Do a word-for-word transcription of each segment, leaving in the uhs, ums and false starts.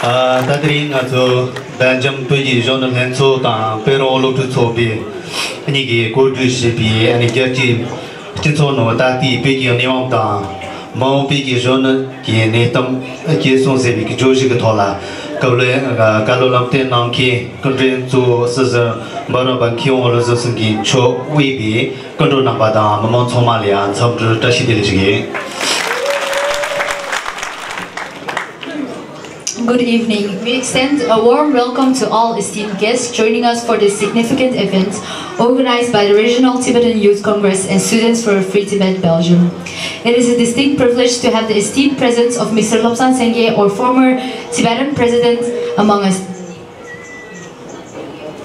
ཨ། ད་དེ་རིང་ང་ཚོ་སྦེལ་ཇམ་བོད་ཀྱི་གཞོན་ནུ་ལྷན་ཚོགས་དང་བོད་རང་དབང་སློབ་ཕྲུག་ཚོགས་པའི་གཉིས་ཀྱིས་གོ་སྒྲིག་བྱས་པའི་ཨ་ནི་རྒྱལ་སྤྱིའི་སྤྱི་ཚོགས་ནང་ད་ལྟའི་བོད་ཀྱི་གནས་བབ་དང་། མ་འོངས་བོད་ཀྱི་གཞོན་ནུ་གི་གནས་སྟངས་སྐྱེད་སྲིང་ཟེར་བའི་བརྗོད་གཞི་གི་ཐོག་ལ་སྐུ་ལས་བཀའ་སློབ་ལམ་སྟོན་གནང་མཁན་སྐུ་མགྲོན་གཙོ་བོ་སྲིད་ཟུར་འབུམ་རམས་པ་མཁས་དབང་བློ་བཟང་སེང་གེ་མཆོག་དབུས་པའི་སྐུ་མགྲོན་རྣམ་པ་དང་མི་མང་ཚང་མ་ལ་ཡང་འཚམས་འདྲི་བཀྲ་ཤིས་བདེ་ལེགས་ཞུ་གི་ཡིན། Good evening. We extend a warm welcome to all esteemed guests joining us for this significant event organized by the Regional Tibetan Youth Congress and Students for a Free Tibet, Belgium. It is a distinct privilege to have the esteemed presence of Mister Lobsang Sangay, our former Tibetan president, among us.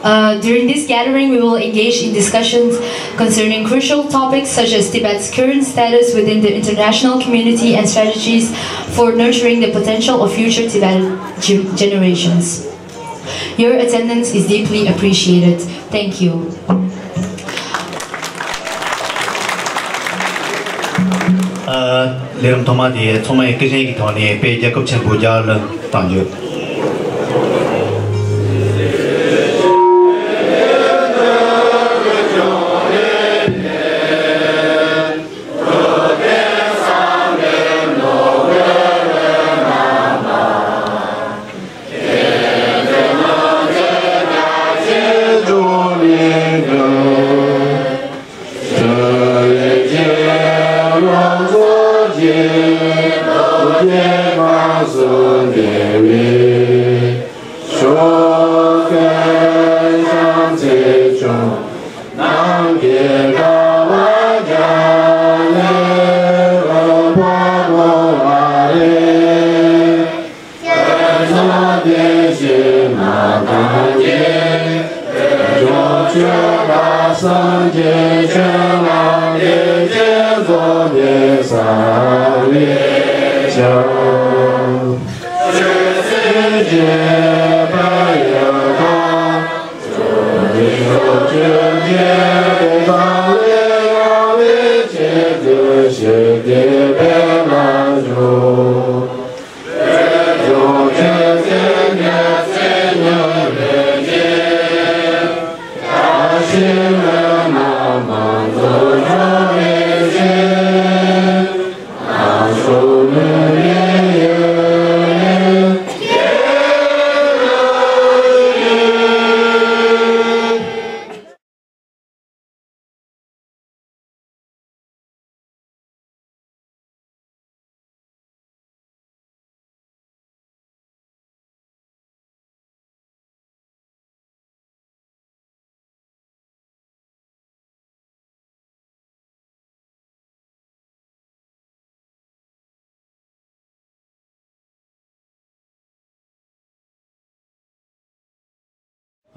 Uh, during this gathering, we will engage in discussions concerning crucial topics such as Tibet's current status within the international community and strategies for nurturing the potential of future Tibetan ge- generations. Your attendance is deeply appreciated. Thank you. ཨ། ལས་རིམ་ཐོག་མ་དེ་ཚང་མས་སྐུ་བཞེངས་ཀྱི་ཐོག་ནས་དཔེ་རྒྱལ་ཁབ་ཆེན་པོ་རྒྱལ་བ་ལ་བཏང་རྒྱུ།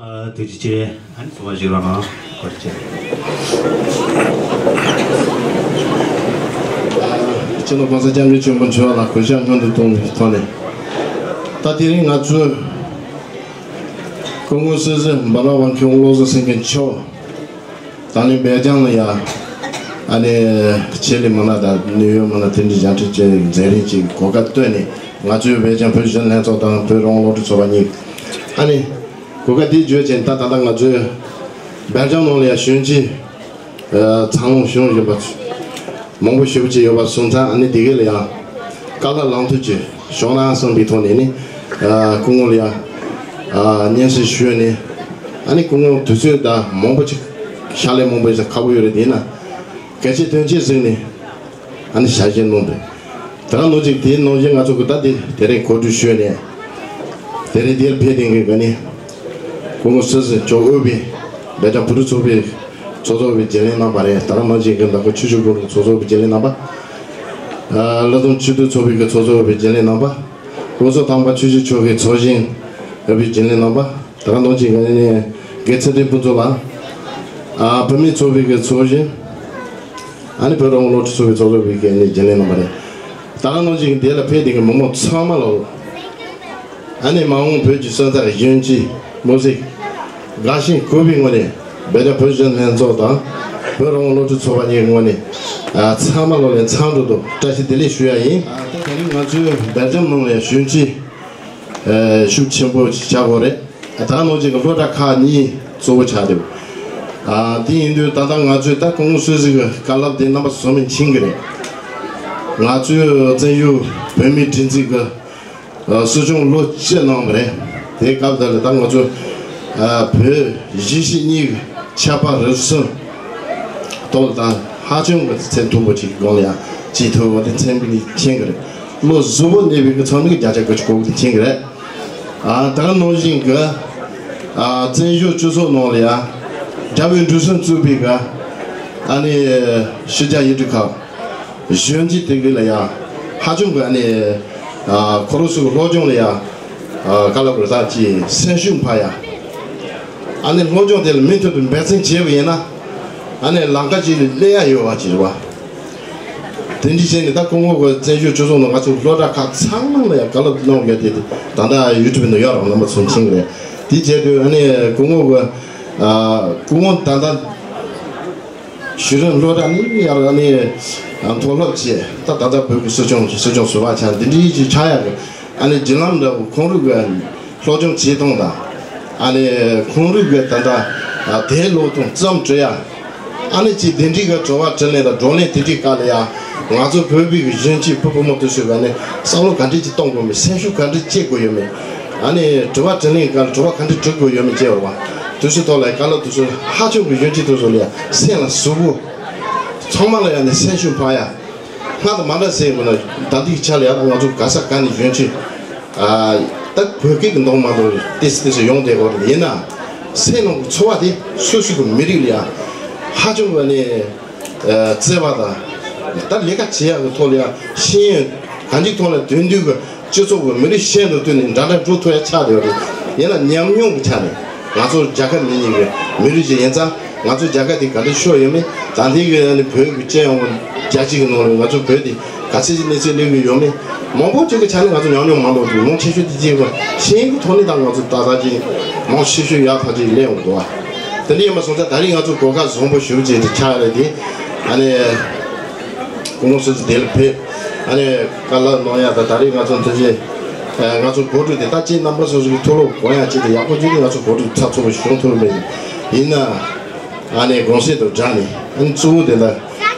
ཨ། ཐུགས་རྗེ་ཆེ། ཨ་ནི་གསུང་བ་ཞུ་རོགས་གནང་། གོ་སྒྲིག་ཆེ། སྤྱི་ནོར་༸གོང་ས་༸སྐྱབས་མགོན་ཆེན་པོ་མཆོག་ལ་གུས་ཞབས་སྔོན་དུ་གཏོང་བའི་ཐོག་ནས། ད་དེ་རིང་ང་ཚོས་སྐུ་ངོ་སྲིད་ཟུར་འབུམ་རམས་པ་མཁས་དབང་བློ་བཟང་སེང་གེ་མཆོག་ད་ནི་སྦེལ་ཇམ་ལ་ཡ། ཨ་ནི་ཆེད་ལས་མི་སྣ་དང་ནིའུ་ཡོག་མི་སྣ་དེ་འདྲའི་མཇལ་འཕྲད་བྱས་མཛད་རིམ་ཅིག་གོ་སྐབས་བཏོན་ནས། ང་ཚོའི་སྦེལ་ཇམ་བོད་གཞོན་ལྷན་ཚོགས་དང་བོད་རང་དབང་སློབ་ཕྲུག་ཚོགས་པ་གཉིས། ཨ་ནི་གོ་སྐབས་དེ་བརྗོད་བྱས། ད་ད་ལྟ་ང་ཚོའི་སྦེལ་ཇམ་ནང་ལ་ཡ་གཞོན་སྐྱེས་ཨ་འཚར་ལོངས་བྱུང་བཞིན་པ་མང་པོ་ཞེ་པོ་ཅིག་ཡོད་པ་སོང་ཙང་། ཨ་ནི་དེ་གའི་ལ་ཡང་བཀའ་སློབ་ལམ་སྟོན་ཅིག་ཞུ་ན་བསམ་པའི་ཐོག་ནས་ནི། ཨ་སྐུ་ངོ་ལ་ཡང་ཨ་སྙན་སེང་ཞུས་ནས། ཨ་ནི་སྐུ་ངོ་དུས་ཚོད་ད་མང་པོ་ཅིག་ཕྱག་ལས་མང་པོ་ཞིག་ཁག་པོ་ཡོད་རེད། དེས་ན་གལ་ཆེ་དོན་ཆེ་གཟིགས་ནས་ཨ་ནི་ཞལ་བཞེས་གནང་འདུག། དེ་རང་ནང་བཞིན་དེའི་ནང་བཞིན་ང་ཚོ་གི་ད་དེ་དེ་རིང་གོ་སྒྲིག་ཞུས་ནས། དེ་རིང་འདིར་ཕེབས་བསྡད་མཁན་གྱི་ནི་སྐུ་ངོ་སྲིད་ཟུར་མཆོག་དབུས་པའི་སྦེལ་ཇམ་བོད་རིགས་ཚོགས་པའི་ཚོགས་གཙོ་བའི་རྒྱུན་ལས་རྣམ་པ་རེད། དེ་རང་ནང་བཞིན་གྱི་ནང་ཁུལ་ཆུ་བཞི་སྒང་དྲུག་ཚོགས་གཙོ་བའི་རྒྱུན་ལས་རྣམ་པ། ཨ་བླ་བྲང་སྤྱི་འཐུས་ཚོགས་པའི་གི་ཚོགས་གཙོ་བའི་རྒྱུན་ལས་རྣམ་པ། ལྷོ་མཚོ་ཐང་པ་ཆུ་བཞི་ཆུ་གི་ཚོགས་ཆེན་བའི་རྒྱུན་ལས་རྣམ་པ། དེ་རང་ནང་བཞིན་གྱི་ནི་དགེ་ཚུལ་ཁྲིམས་ཕུན་ཚོགས་ལགས། ཨ་བུད་མེད་ཚོགས་པའི་གི་ཚོགས་གཞོན། ཨ་ནི་བོད་རང་དབང་སློབ་ཕྲུག་ཚོགས་པའི་ཚོགས་གཙོ་བའི་གི་ནི་རྒྱུན་ལས་རྣམ་པ་རེད། ད་ག་ནང་བཞིན་དེ་ལ་ཕེབས་བསྡད་མཁན་མི་མང་ཚང་མ་ལ་ ཨ་ནི་མ་འོངས་བོད་ཀྱི་སོན་རྩ་གཞོན་སྐྱེས་མི་སེར་དགའ་ཞེན་གུས་པའི་ངོས་ནས་བོད་དང་བོད་གཞོན་ལྷན་ཚོགས་དང་བོད་རང་དབང་སློབ་ཕྲུག་ཚོགས་པ་གཉིས་ཀྱི་ངོས་ནས་ཨ་ཚང་མ་ལོ་ལ་འཚམས་འདྲི་དང་བཀྲ་ཤིས་བདེ་ལེགས་ཞུ་ཡ་ཡིན། ད་དེ་རིང་ང་ཚོའི་སྦེལ་ཇམ་ནང་ལ་གཞོན་སྐྱེས་ཨ་ཤུགས་ཆེན་པོ་ཞིག་བྱ་དགོས་རེད། ད་ནང་བཞིན་གྱི་སློབ་གྲྭ་ཁག་གཉིས་གཙོ་བོ་ཆགས་འདུག་ཨ་དེ་ཡིན་དུས་ད་ལྟ་ང་ཚོས་ད་སྐུ་ངོ་སྲིད་ཟུར་གྱི་བཀའ་སློབ་དེ་རྣམ་པ་ཚོ་ཚང་མས་མཁྱེན་གྱི་རེད། ང་ཚོའི་བཙན་བྱོལ་བོད་མིའི་སྒྲིག་འཛུགས་ཀྱི་ཨ་སྲིད་སྐྱོང་ལོ་བཅུ་གནང་བ་རེད། དེའི་སྐབས་དེ་ལ་ད་ང་ཚོ་ཨ་བོད་གཞིས་བྱེས་གཉིས་ཀྱི་ཆབ་དཔལ་རིག་གཞུང་ཐོག་ལ་ད་ཧ་ཅང་གི་ཚད་མཐོན་པོ་ཅིག་སྒང་ལ་ཡང་བྱེད་ཐུབ་པ་དེ་ཚང་མས་མཁྱེན་གྱི་རེད། བློ་གཟུ་བོ་གནས་པའི་གི་ཚང་མས་བརྒྱ་ཆ་དགུ་བཅུ་གོ་དགུ་དེ་མཁྱེན་གྱི་རེད། ཨ་ད་ག་ནང་བཞིན་གྱི་ཨ་བཙན་བྱོལ་སྤྱི་ཚོགས་ནང་ལ་ཡང་རྒྱ་བོད་འབྲུག་གསུམ་གཙོས་པའི་གི་ཨ་ནི་ཕྱི་རྒྱལ་ཡུལ་གྲུ་ཁག་གཞོན་སྐྱེས་དེ་གི་ལ་ཡང་ཧ་ཅང་གི་ཨ་ནི་ཨ་ཁོ་རང་ཚོ་གི་སློབ་སྦྱོང་ལ་ཡང་ཨ་ག་ལ་དགོས་ས་ཅིག་སེམས་ཤུགས་འཕར་ཡ། ཨ་ནི་སློབ་སྦྱོང་དེ་ལ་མུ་མཐུད་དུ་འབད་བརྩོན་བྱས་པ་ཡིན་ན་ཨ་ནི་ལམ་ཁ་ཅིག་ལ་སླེབས་ཡ་ཡོད་པ་ཅིག་རེད་བ། དེ་འདྲའི་བྱས་ནས་ད་སྐུ་ངོ་གི་བཙན་བྱོལ་སྤྱི་ཚོགས་ནང་ང་ཚོ་སློབ་གྲྭ་ཁག་ཚང་མ་ལ་ཡང་བཀའ་སློབ་གནང་ཡོད་དེ་ད་ལྟ་ཡུ་ཊུབ་ནང་ཡོད་རེད། རྣམ་པ་ཚོ་མཁྱེན་གྱི་རེད། དེ་བྱས་དུས་ཨ་ནི་སྐུ་ངོ་གི་ཨ་སྐུ་ངོ་ད་ལྟ་གཞི་རིམ་སློབ་གྲྭ་ནས་ཡར་ཨ་ནི་མཐོ་སློབ་བྱས་ད་ད་ལྟ་བོད་ཀྱི་སྲིད་སྐྱོང་སྲིད་སྐྱོང་ཟུར་པ་ཆགས་འདི་འདྲའི་ཅིག་ཆགས་ཡག་གི་ཨ་ནི་བརྒྱུད་ལམ་འདྲ་བོ་ཁོང་རང་གི་སློབ་སྦྱོང་བྱེད་སྟངས་དང་། ཨ་ནི་ཁོང་རང་གི་ད་ལྟ་དེབ་ཀློག་སྟངས་རྩོམ་འབྲི་ཡ། ཨ་ནི་ཅིག་དེ་འདྲའི་གི་དྲི་བ་དྲིས་ལན་དང་བགྲོ་གླེང་དེ་འདྲའི་སྐབས་ལ་ཡ། ང་ཚོ་བོད་པའི་གི་གཞོན་སྐྱེས་བུ་བུ་མོ་དེ་ཚོས་ཨ་ནི་བསམ་བློ་ག་འདྲ་ཅིག་གཏོང་དགོས་མིན། སེམས་ཤུགས་ག་འདྲ་སྐྱེད་དགོས་ཡོད་མེད། ཨ་ནི་དྲི་བ་དྲིས་ལན་སྐབས་ལ་དྲི་བ་ག་འདྲ་དྲི་དགོས་ཡོད་མེད་བཅས་པ། དེ་ཚོའི་ཐོག་ལ་བཀའ་སློབ་དེ་ཚོ་ཧ་ཅང་གི་གཞོན་སྐྱེས་དེ་ཚོ་ལ་ཡ་སེམས་ལ་ཟུག་པོ། ཚང་མ་ལ་ཡ་ནི་སེམས་ཤུགས་འཕར་ཡ། སྔར་དང་མ་འདྲ་ཟེར་དགོས་ན་ད་ལྟའི་ཆ་ལ་ཡང་ང་ཚོ་ག་ས་ག་ནས་གཞོན་སྐྱེས་ཨ་ད་བོད་སྐད་ཀྱི་མདོག་མ་གཏོགས་ཏོག་ཙམ་ཏོག་ཙམ་ཡོང་བསྡད་ཡོད་རེད། ཡིན་ན་སེམས་ནང་གི་ཚོར་བ་དེ་སོ་སོ་གི་མི་རིགས་ལ་ཡང་ཧ་ཅང་གི་ནས་ཨ་བརྩེ་བ་དང་ད་ལས་ཀ་བྱེད་ཡག་གི་ཐོག་ལ་ཡང་ཤེས་ཡོན་གང་ཅིའི་ཐོག་ལ་དོན་འདུས་ཀྱི་སྤྱི་ཚོགས་ཀྱི་མི་རིགས་གཞན་དང་བསྟུན་ནས་འདྲ་འདྲ་འགྲོ་ཐུབ་ཡ་ཆགས་བསྡད་ཡོད་རེད། ཡིན་ན་ཉམས་མྱོང་གི་ཆ་ནས་ང་ཚོ་རྒྱལ་ཁབ་མི་གཉིས་ཀྱི་མི་རིགས་ཅིག་ཡིན་ཙང་ང་ཚོ་རྒྱལ་ཁབ་དེ་ག་འདྲ་ཤོར་ཡོད་མེད། ད་ལྟའི་གི་ཨ་ནི་བོད་ཀྱི་སྤྱི་ཡོངས་རྒྱལ་སྤྱི་གི་ནང་ལ་ང་ཚོ་བོད་དེ་ག་ཚད་ཀྱི་གནས་ཚུལ་གླེང་གི་ཡོད་མེད། མང་པོ་ཅིག་གི་ཆ་ནས་ང་ཚོ་ཉམས་མྱོང་མང་པོ་འདུག་མང་ཆེ་ཤོས་དེ་ཅིག་ཤེས་ཡོན་གྱི་ཐོག་ནས་ད་ང་ཚོ་ད་ལྟ་ཅིག་མང་ཆེ་ཤོས་ཡག་ཐག་ཅིག་གླེང་ཡོང་གི་འདུག་བ། དེ་འདྲ་ཡིན་པ་སོང་ཙང་ད་རེས་ང་ཚོ་གོ་སྐབས་བཟང་པོ་ཞེ་པོ་ཅིག་དེ་ཆགས་རེད་དེ། ཨ་ནི། སྐུ་ངོ་སྲིད་ཟུར་དེ་ལ་ཕེབས། ཨ་ནི་བཀའ་སློབ་གནང་ཡ་དང་ད་རེས་ང་ཚོ་འདི་བཞིན་ཨ་ང་ཚོ་གོ་སྒྲིག་དེ་ད་ཅིག་རྣམ་པ་སོ་སོ་གི་ཐུགས་སློབ་དགོངས་ཡ་ཅིག་དེ་ཡག་པོ་ཅིག་དེ་ང་ཚོ་གོ་སྒྲིག་ཚགས་ཚུད་པོ་ཞིག་བྱུང་ཐུབ་མེད། ཡིན་ན་ཨ་ནི་དགོངས་སེལ་དང་སྦྲགས་ནས་ཨ་ནི་གཙོ་བོ་དེ་ལ་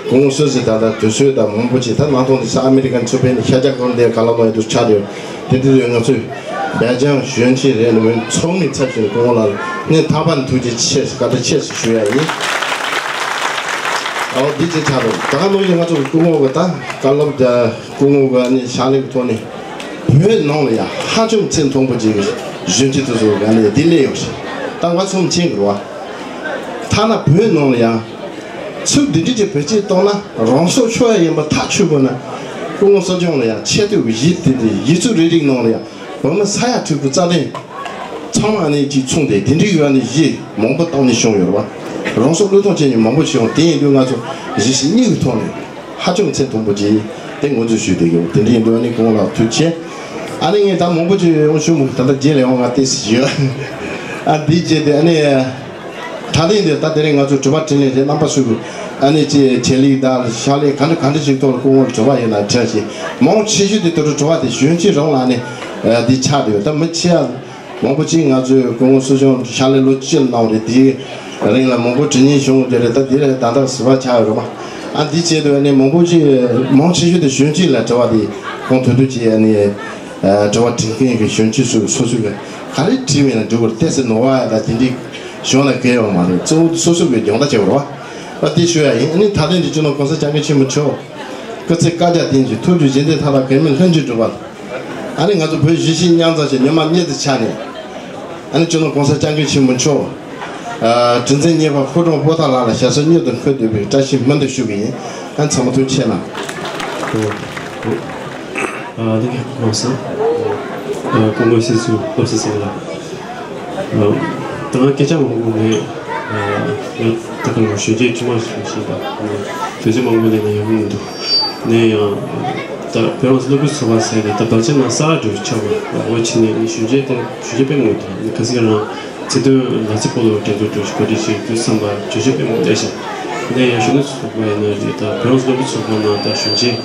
སྐུ་ངོ་སྲིད་ཟུར་ད་ལྟ་དུས་ཚོད་དང་མང་པོ་ཅིག་ད་ནང་ཐོག་འདི་ས་ཨ་མི་རི་ཀ་ཚུད་པའི་ནི་ཤར་རྒྱག་སྐོར་འདི་བཀའ་སློབ་གནང་ཡ་དུ་ཆགས་ཡོད། དེ་དུས་ང་ཚོས་སྦེལ་ཇམ་གཞོན་སྐྱེས་རེད་ནི་མོན་ཚོགས་མི་ཚབ་ཞུས་ནས་སྐུ་ངོ་ལ་སྙིང་ཐག་པ་ནས་ཐུགས་རྗེ་ཆེ་བཀའ་དྲིན་ཆེ་ཞུ་ཡ་ཡིན། ཨོ་འདི་ཅིག་ཆགས་འདུག་ད་ག་ནང་བཞིན་ང་ཚོ་སྐུ་ངོ་གི་ད་བཀའ་སློབ་ད་སྐུ་ངོ་གི་ནི་ཕྱག་ལས་ཀྱི་ཐོག་ནས་བོད་ནང་ལ་ཡ་ཧ་ཅང་ཚད་མཐོན་པོ་ཅིག་གཞོན་སྐྱེས་དེ་ཚོ་ག་ནས་འདི་སླེབས་ཡོད་ཞིག་ད་ང་ཚོ་མཁྱེན་གི་རེད་བ། ཐ་ན་བོད་ནང་ལ་ཡ་ཚུལ་འདི་འདྲ་ཅིག་བེད་སྤྱོད་གཏོང་ན་རང་སྲོག་ཤོར་ཡ་ཡིན་པ་ཐག་ཆོད་དགོས་ན་སྐུ་ངོ་སྲིད་སྐྱོང་ལ་ཡ་ཆེ་བསྟོད་ཀྱི་ཡིག་དེ་འདི་ཡིག་ཚུལ་རེ་རིགས་ནང་ལ་ཡ། བོད་མི་ས་ཡ་དྲུག་གི་རྩ་དོན་ཚང་མ་ནས་ཅིག་མཚུངས་ཏེ་དེ་འདྲའི་ཡོད་ནས་གཞས་མང་པོ་བཏང་ནས་བྱུང་ཡོད་རེད་བ། རང་སྲོག་བློས་གཏོང་བྱས་ནས་མང་པོ་བྱུང་། དེ་ཡིན་དུས་ང་ཚོ་གཞིས་བྱེས་གཉིས་ཀྱི་ཐོག་ནས་ཧ་ཅང་ཚད་མཐོན་པོ་ཅིག་དེ་ངོས་འཛིན་ཞུས་བསྡད་ཡོད། དེ་འདྲ་ཡིན་དུས་ཨ་ནི་སྐུ་ངོ་ལ་ཐུགས་རྗེ་ཆེ། ཨ་ནི་ངས་ད་མང་པོ་ཅིག་ཡོང་ཞུ་མི་ད་ལྟ་རྗེས་ལ་ཡོང་ང་ཏོག་ཙམ་ཞུ། ཨ་འདིའི་རྗེས་དེ་ཨ་ནི། ད་ཐེངས་འདིར་ད་དེ་རིང་ང་ཚོ་དྲི་བ་དྲིས་ལན་རེད། རྣམ་པ་ཚོས་ཨ་ནི་ཅི་ཆེད་ལས་དང་ཕྱག་ལས་ག་འདྲ་ག་འདྲ་ཞིག་ཐོག་ལ་སྐུ་ངོ་ལ་དྲི་བ་ཡོད་ན་དྲིས་ཤིག་མང་ཆེ་ཤོས་དེ་དུ་དྲི་བ་དེ་གཞོན་སྐྱེས་རང་ལ་ནི་འདི་ཆགས་བསྡད་ཡོད། ད་མི་ཆེ་བ་མང་པོ་ཅིག་ང་ཚོའི་སྐུ་ངོ་སྲིད་སྐྱོང་ཕྱག་ལས་ལོ་གཅིག་གནང་བ་རེད། དེའི་རིང་ལ་མང་པོ་དྲི་མཁན་བྱུང་བ་དེ་རེད། ད་དེ་རེད་ད་ལྟ་ཟིན་པ་ཆགས་ཡོད་རེད་པ། ཨ་འདི་བྱས་དུས་ཨ་ནི་མང་པོ་ཅིག་མང་ཆེ་ཤོས་དེ་གཞོན་སྐྱེས་ལ་དྲི་བ་དེ་ཁོང་དུ་དུ་ཅིག་ཨ་ནི། དྲི་བ་དྲི་མཁན་གྱི་གཞོན་སྐྱེས་སུ་སོ་སོ་གི་ག་རེ་དྲིས་མེད་ན་འགྲིག་གི་རེད། ཏོག་ཙམ་ནོར་བ་ཡ་ད་དེ་འདྲའི་གཞུང་ལ་གལ་ཡོད་མ་རེད། གཙོ་བོ་སོ་སོ་གི་སྦྱོང་བརྡར་བྱེད་དགོས་རེད་བ། ཨ་དེ་ཞུ་ཡ་ཡིན། ཨ་ནི་ད་ཐེངས་འདི་སྤྱི་ནོར་གོང་ས་སྐྱབས་མགོན་ཆེན་པོ་མཆོག་སྐུ་ཚེ་བསྐལ་བརྒྱར་བརྟན་ཅིང་ཐུགས་རྒྱུད་བཞེད་དོན་མཐའ་དག་གེགས་མེད་ལྷུན་གྱིས་གྲུབ་པ། ཨ་ནི་ང་ཚོ་བོད་གཞིས་བྱེས་མཉམ་འཛོམས་ཀྱི་ཉི་མ་གཉིས་དུ་ཆགས་ནས། ཨ་ནི་སྤྱི་ནོར་གོང་ས་སྐྱབས་མགོན་ཆེན་པོ་མཆོག་ཨ་གྲུ་འཛིན་གཉིས་པ་ཕོ་བྲང་པོ་ཏཱ་ལ་ལ་ཞབས་སོར་མྱུར་དུ་འཁོད་འདོད་པའི་བཀྲ་ཤིས་སྨོན་འདུན་ཞུ་གི་ཡིན། ཨ་ཚང་མ་ཐུགས་རྗེ་ཆེ་གནང་། ཨ་ལགས་ཀྱིས་གནང་སོང་། ཨ་སྐུ་ངོ་སྲིད་ཟུར་སློབ་སྲིད་ཟུར་ལགས། ཨ་ད་ང་སྐད་ཆ་མང་པོ་མེད། ཨ་ང་ད་ག་ལ་ཞུ་རྒྱུ་ཅི་མ་ཞིག་ཞིག་དང་དུས་ཚོད་མང་པོ་ལས་ན་ཡོང་གི་མི་འདུག་ནས་ཡང་། ད་བོད་རང་བཙན་སློབ་ཕྲུག་ཚོགས་པ་ཟེར་ནས་ད་བར་ཆད་ནང་ས་ར་འགྲོ་ཆོག་པ་འོ་ཆི་ནས་ནི་གཞོན་སྐྱེས་དེ་གཞོན་སྐྱེས་དཔེ་མང་དང་ནི་ག་ཟིག་རང་ཚེ་དོན་ལ་ཚེ་སྤོ་ལོ་འགྲན་བསྡུར་འགྲོ་གོ་སྒྲིག་བྱེད་དུས་བསམ་པ་གཞོན་སྐྱེས་དཔེ་མང་བསྡད་ཤག་ནས་ཡང་གཞོན་ནུ་ཚོགས་པ་ཡིན་ན་རེད། ད་བོད་རང་བཙན་སློབ་ཕྲུག་ཚོགས་པ་ནང་ད་གཞོན་སྐྱེས་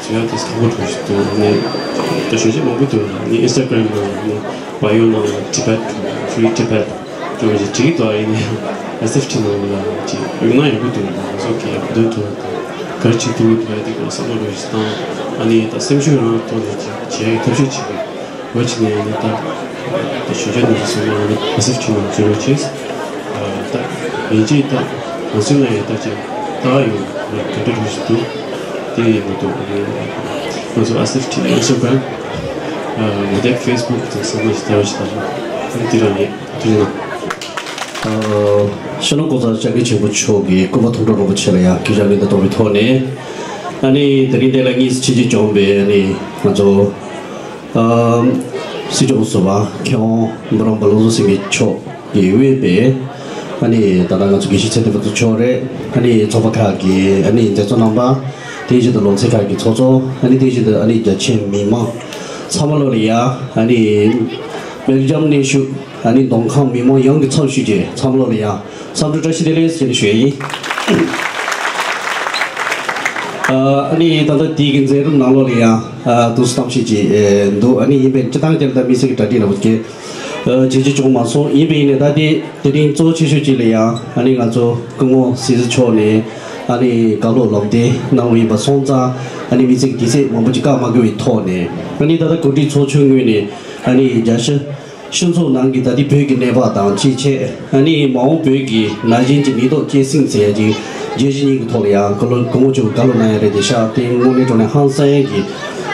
ཚོ་ཡང་དེ་ཁག་པོ་འགྲོ་ཞིག་འདུག་ནས་ད་གཞོན་སྐྱེས་མང་པོ་འདུག་ནི་ཨིན་སི་ཊ་གྷ་རམ་ནང་ནི་བ་ཡོ་ནང་Tibet Free Tibet ཅུང་ཞིག་བྲིས་འདུག་ཡིན་ནའི་ཨེས་ཨེཕ་ཊི་ནང་ལ་ཅིག་ཡོང་ན་ཡག་པོ་འདུག་ང་ཚོ་གི་ཡག་པོ་འདོན་ཐུབ་པ་དང་ག་རེ་བྱེད་ཐུབ་ཀྱི་འདུག་ཡ་དེ་སྐོར་བསམ་བློ་རོགས་ཞིག་བཏང་། ཨ་ནི་ད་སེམས་ཤུགས་རང་ཐོག་ནས་ཅིག་བྱེད་ཡག་ཐབས་ཤེས་བྱེད་དགོས། འོ་ཅི་ནས་ཨ་ནི་ད་ད་ཞུ་རྒྱུ་འདུག་སོང་ན་ཨ་ནི་ཨེས་ཨེཕ་ཊི་ནང་འཛུལ་རོགས་བྱེད། ད་ཡིན་གཅིག་ད་ང་ཚོའི་ནང་ཡང་ད་ཅིག་ད་ཡོང་ག་འདྲ་རོགས་ཞིག་འདུག་དེ་ཡིན་མི་འདུག་ཨ་ནི་ང་ཚོ་ཨེས་ཨེཕ་ཊི་ཨིན་སི་ཊ་གྷ་རམ་མ་དེ་ཕེ་སི་བུག་དང་ཚང་མ་ཞིག་ད་རོགས་ཞིག་ད་རོགས་ཨ་ནི་དེ་རང་ཡིན། ཐུགས་རྗེ་གནང་། ཨ། ཤར་ལུང་ཀོང་གསར་སྐྱབས་མགོན་ཆེན་པོ་མཆོག་གི་སྐུ་པར་ཐུགས་སྤྲོ་རིན་པོ་ཆེ་ལ་ཡང་གུས་ཕྱག་ལན་དུ་གཏོང་བའི་ཐོག་ནས། ཨ་ནི་དེ་རིང་འདི་ལ་དངོས་སུ་ཆིབས་བསྒྱུར་བྱུང་བའི་ཨ་ནི་ང་ཚོ་ཨ་སྲིད་སྐྱོང་ཟུར་པ་མཁས་དབང་འབུམ་རམས་པ་བློ་བཟང་སེང་གེ་མཆོག་གིས་དབུས་པའི་ཨ་ནི་ད་ལྟ་ང་ཚོ་དགེ་བཤེས་ཚེ་བརྟན་ཕུན་ཚོགས་མཆོག་རེད། ཨ་ནི་ཚོགས་པ་ཁག་གི་ཨ་ནི་མཛད་གཙོ་རྣམ་པ། དེ་བཞིན་དུ་ལོ་ཚད་ཁག་གི་ཚོགས་གཙོ། ཨ་ནི་དེ་བཞིན་དུ་ཨ་ནི་རྒྱ་ཆེ་མི་མང་ཚང་མ་ལོ་ལ་ཡ་ཨ་ནི་སྦེལ་ཇམ་གནས་བཞུགས་ཨ་ནི་མདོ་ཁམས་མི་མང་ཡོངས་ཀྱི་ཚབ་ཞུས་རྗེས་ཚང་མ་ལོ་ལ་ཡ་བསམ་འགྲུབ་བཀྲ་ཤིས་བདེ་ལེགས་ཟེར་ནས་ཞུ་ཡ་ཡིན། ཨ་ནི་ད་ལྟ་དེའི་གི་མཛད་རིམ་ནང་ལོགས་ལ་ཡང་ཨ་དུས་གཏམ་བཤད་ཅིག་འདུག་ཨ་ནི་ཡིན་པས་སྤྱིར་བཏང་ཀྱང་ད་མི་སེར་གྱི་གྲ་སྒྲིག་ལ་བུ་སྐྱེ་ཨ་བྱེད་རྒྱུ་བྱུང་མ་སོང་། ཡིན་པས་ཡིན་ནས་ད་དེ་དེ་རིང་གཙོ་ཆེ་ཤོས་ཅིག་ལ་ཡང་ཨ་ནི་ང་ཚོ་སྐུ་ངོ་སྲིད་ཟུར་མཆོག་ནས་ཨ་ནི་བཀའ་སློབ་ལམ་སྟོན་གནང་བ་ཡིན་པ་སོང་ཙང་ཨ་ནི་མི་སེར་གྱི་དུས་ཚོད་མང་པོ་ཅིག་བཀག་མ་དགོས་པའི་ཐོག་ནས་ཨ་ནི་ད་ལྟ་གོ་སྒྲིག་ཚོགས་ཆུང་ངོས་ནས་ཨ་ནི་རྒྱལ་སྤྱི་སྤྱི་ཚོགས་ནང་གི་ད་ལྟའི་བོད་ཀྱི་གནས་བབ་དང་གཅིག་བྱས་ཨ་ནི་མ་འོངས་བོད་ཀྱི་ན་གཞོན་གྱི་མི་ཐོག་སྐྱེད་སྲིང་ཟེར་ཡ་ཅིག་བརྗོད་གཞི་གཉིས་ཀྱི་ཐོག་ལ་ཡང་བཀའ་སློབ་སྐུ་ངོ་མཆོག་གིས་བཀའ་སློབ་གནང་ཡ་རེད་དེ་ཤག་དེ་དངོས་གནས་དྲང་གནས་ཧང་སང་ཡ་གི་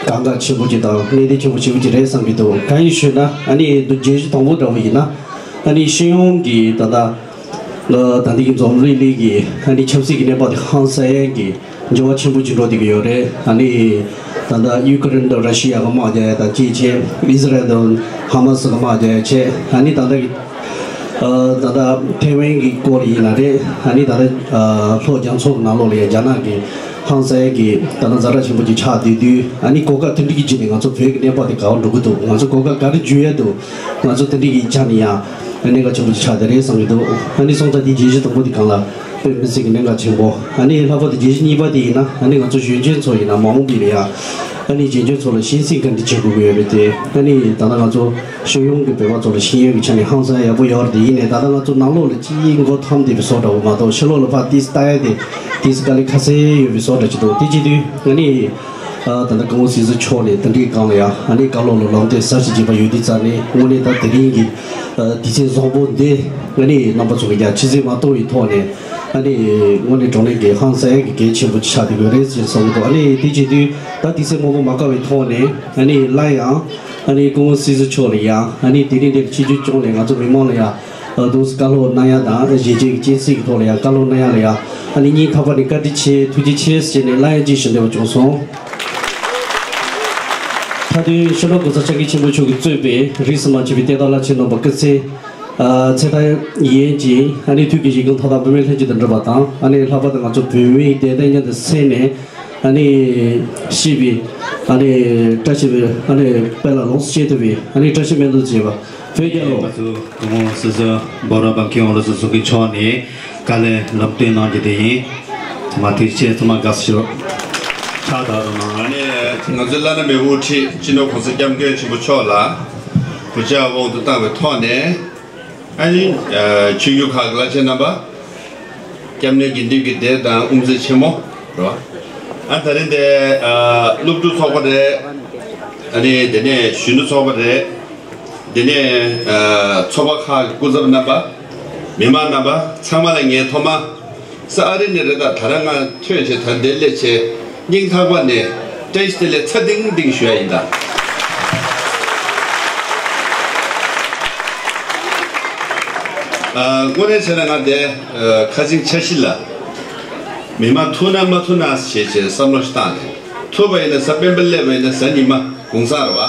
གང་ག་ཆེན་པོ་ཅིག་དང་གནད་དོན་ཆེན་པོ་ཆེན་པོ་ཅིག་རེད་བསམ་གྱི་འདུག་གང་ཡིན་ཞུས་ན་ཨ་ནི་བརྗོད་གཞི་དང་པོ་འདྲ་བོ་ཡིན་ན་ཨ་ནི་སྤྱི་ཡོངས་ཀྱི་ད་ལྟ་ལ་ད་ལྟའི་གི་འཛམ་གླིང་གི་ཨ་ནི་ཆབ་སྲིད་ཀྱི་གནས་བབ་དེ་ཧང་སང་ཡ་གི་འགྱུར་བ་ཆེན་པོ་ཅིག་འགྲོ་བསྡད་ཀྱི་ཡོད་རེད། ཨ་ནི་ད་ལྟ་ཡུ་ཀེ་རེན་དང་ར་ཤི་ཡ་གི་དམག་རྒྱག་ཡ་དང་གཅིག་བྱས་ཨི་ཟི་རལ་དང་ཧ་མ་སི་གི་དམག་རྒྱག་ཡ་བྱས་ཨ་ནི་ད་ལྟ་གི་ཨ་ད་ལྟ་ཐེ་ཝན་གི་སྐོར་ཡིན་ན་རེད། ཨ་ནི་ད་ལྟ་ཨ་ལྷོ་རྒྱ་མཚོ་གི་ནང་ལོགས་ལ་ཡ་རྒྱ་ནག་གི་ཧང་སང་ཡ་གི་ད་ལྟ་ཛ་དྲག་ཆེན་པོ་ཅིག་ཆགས་བསྡད་དུས་ཨ་ནི་གོ་སྐབས་དེ་འདྲ་གི་བརྒྱུད་ནས་ང་ཚོ་བོད་ཀྱི་གནས་བབ་དེ་ག་པར་འགྲོ་གི་འདུག་ང་ཚོ་གོ་སྐབས་ག་རེ་འཇུ་ཡ་འདུག་ང་ཚོ་དེ་འདྲ་གི་ཆ་ནས་ཡང་གནད་འགག་ཆེན་པོ་ཅིག་ཆགས་བསྡད་རེད་བསམ་གྱི་འདུག་ཨ་ནི་སོང་ཙང་དེ་བརྗོད་གཞི་དང་པོ་དེ་སྒང་ལ་དཔེ་མི་སྲིད་ཀྱི་གནད་འགག་ཆེན་པོ། ཨ་ནི་ལྷག་པར་དུ་བརྗོད་གཞི་གཉིས་པ་དེ་ཡིན་ན་ཨ་ནི་ང་ཚོ་གཞོན་སྐྱེས་ཚོ་ཡིན་ན་མ་འོངས་པའི་ལ་ཡ་ཨ་ནི་གཞོན་སྐྱེས་ཚོ་ལ་གཞི་འཛིན་ག་འདྲ་བྱེད་དགོས་ཀྱི་ཡོད་རེད་དེ། ཨ་ནི་ད་ལྟ་ང་ཚོ་ཤེས་ཡོན་གྱི་བོད་པ་ཚོ་ལ་ཤེས་ཡོན་གྱི་ཆ་ནས་ཧང་སང་ཡག་པོ་ཡོད་རེད་དེ། ཡིན་ནའི་ད་ལྟ་ང་ཚོ་ནང་ལོགས་ལ་ཅིག་མགོ་འཐོམ་བསྡད་པའི་བཟོ་འདྲ་བོ་མ་གཏོགས་ཕྱི་ལོགས་ལ་ཕར་ཏིས་ལྟ་ཡ་དེ་ཏིས་དཀའ་ལས་ཁག་ས་ཡོད་པའི་བཟོ་འདྲ་ཅིག་འདུག་དེ་བྱེད་དུས་ཨ་ནི་ཨ་ད་ལྟ་སྐུ་ངོ་སྲིད་ཟུར་མཆོག་ནས་དེ་འདྲའི་སྒང་ལ་ཡང་ཨ་ནི་བཀའ་སློབ་ལ་ལམ་སྟོན་ཟབ་ཞིང་རྒྱས་པ་ཡོད་དུས་ཙང་ནས་དངོས་གནས་ད་དེ་རིང་གི་ཨ་དུས་ཚོད་བཟང་པོ་འདི་ཨ་ནི་རྣམ་པ་ཚོ་གིས་ཀྱང་ཕྱི་གསལ་མ་གཏོང་བའི་ཐོག་ནས་ཨ་ནི་དངོས་གནས་དྲང་གནས་ཀྱི་ཧང་སང་ཡ་གི་གལ་ཆེན་པོ་ཆགས་བསྡད་ཡོད་རེད་ཅེས་བསམ་གྱི་འདུག་ཨ་ནི་དེ་བྱེད་དུས་ད་དུས་ཚོད་མང་པོ་མ་བཀག་པའི་ཐོག་ནས་ཨ་ནི་སླར་ཡང་ཨ་ནི་སྐུ་ངོ་སྲིད་ཟུར་མཆོག་ལ་ཡང་ཨ་ནི་དེ་རིང་འདིར་ཆིབས་བསྒྱུར་བྱུང་ནས་ང་ཚོ་མི་མང་ལ་ཡང་ཨ་དུས་བཀའ་སློབ་གནང་ཡ་དང་གཞིས་བྱེས་ཀྱི་སྤྱན་གཟིགས་ཀྱི་ཐོག་ལ་ཡང་བཀའ་སློབ་གནང་ཡ་ལ་ཡང་ཨ་ནི་སྙིང་ཐག་པ་ནས་བཀའ་དྲིན་ཆེ་ཐུགས་རྗེ་ཆེ་ཟེར་ནས་སླར་ཡང་ཅིག་ཞུ་འདོད་པ་བྱུང་སོང་། མཐའ་དོན་ཤར་ལྷོ་གོང་ས་སྐྱབས་མགོན་ཆེན་པོ་མཆོག་གིས་གཙོས་པའི་རིས་སུ་མ་ཆད་པའི་བསྟན་བདག་བླ་ཆེན་རྣམ་པ་སྐུ་ཚེ་ཨ་ཚེ་མཐའ་ཡས་ཅིང་ཨ་ནི་ཐུགས་ཀྱི་བཞེད་དགོངས་མཐའ་དག་འབད་མེད་ལྷུན་གྱིས་དུ་འགྲུབ་པ་དང་ཨ་ནི་ལྷག་པར་དུ་ང་ཚོ་བོད་མིའི་བདེ་དོན་མཉམ་དུ་གསན་ནས་ཨ་ནི་ཤེས་པའི་ཨ་ནི་བཀྲ་ཤིས་པའི་ཨ་ནི་དཔལ་ལ་ལོངས་སུ་སྤྱད་ཐུབ་པའི་ཨ་ནི་བཀྲ་ཤིས་སྨོན་འདུན་བཅས་པ་བོད་རྒྱལ་ལོ། ང་ཚོ་སྐུ་ངོ་སྲིད་ཟུར་འབུམ་རམས་པ་མཁས་དབང་བློ་བཟང་སེང་གེ་མཆོག་ནས་བཀའ་ལན་ལམ་སྟོན་གནང་རྒྱུ་དེ་ཡིན། ཚང་མ་ཐུགས་རྗེ་ཆེ། ཚང་མ་དགའ་བསུ་ཞུ། ཕྱག་དར་རོགས་གནང་། ཨ་ནི་ང་ཚོའི་བླ་ན་མེད་པའི་དབུ་ཁྲིད་སྤྱི་ནོར་གོང་ས་སྐྱབས་མགོན་ཆེན་པོ་མཆོག་ལ་གུས་ཕྱག་དབང་དུ་བཏང་བའི་ཐོག་ནས་ཨ་ནི་ཆོས་བརྒྱུད་ཁག་གི་བླ་ཆེན་རྣམ་པ། སྐྱབས་གནས་དགེ་འདུན་གྱི་སྡེ་དང་དབུ་མཛད་ཆེན་མོ་རེད་བ། ཨ་ད་རིང་དེ་ཨ་སློབ་ཕྲུག་ཚོགས་པ་རེད། ཨ་ནི་དེ་ནས་གཞོན་ནུ་ཚོགས་པ་རེད། དེ་ནས་ཨ་ཚོགས་པ་ཁག་གི་སྐུ་ཚབ་རྣམ་པ། མི་མང་རྣམ་པ་ཚང་མ་ལ་ངས་ཐོག་མ་ས་ཨ་རི་ནས་རེད། ད་ད་ར་ང་ཐོན་བྱས་ད་འདིར་སླེབས་བྱས་སྙིང་ཐག་པ་ནས་བཀྲ་ཤིས་བདེ་ལེགས་ཚ་ཏིང་ཏིང་ཞུ་ཡ་ཡིན་ད། ཨ་དངོས་གནས་བྱས་ན་ང་དེ་ཨ་ཁ་སང་འཆར་གཞི་ལ་མི་མང་ཐུག་ན་མ་ཐུག་ན་ཞེས་བྱས་བསམ་བློ་ཞིག་བཏང་ནས། ཐུག་པ་ཡིན་ན་གཟའ་སྤེན་པ་སླེབས་པ་ཡིན་ན་གཟའ་ཉི་མ་དགུང་གྲངས་རེད་བ།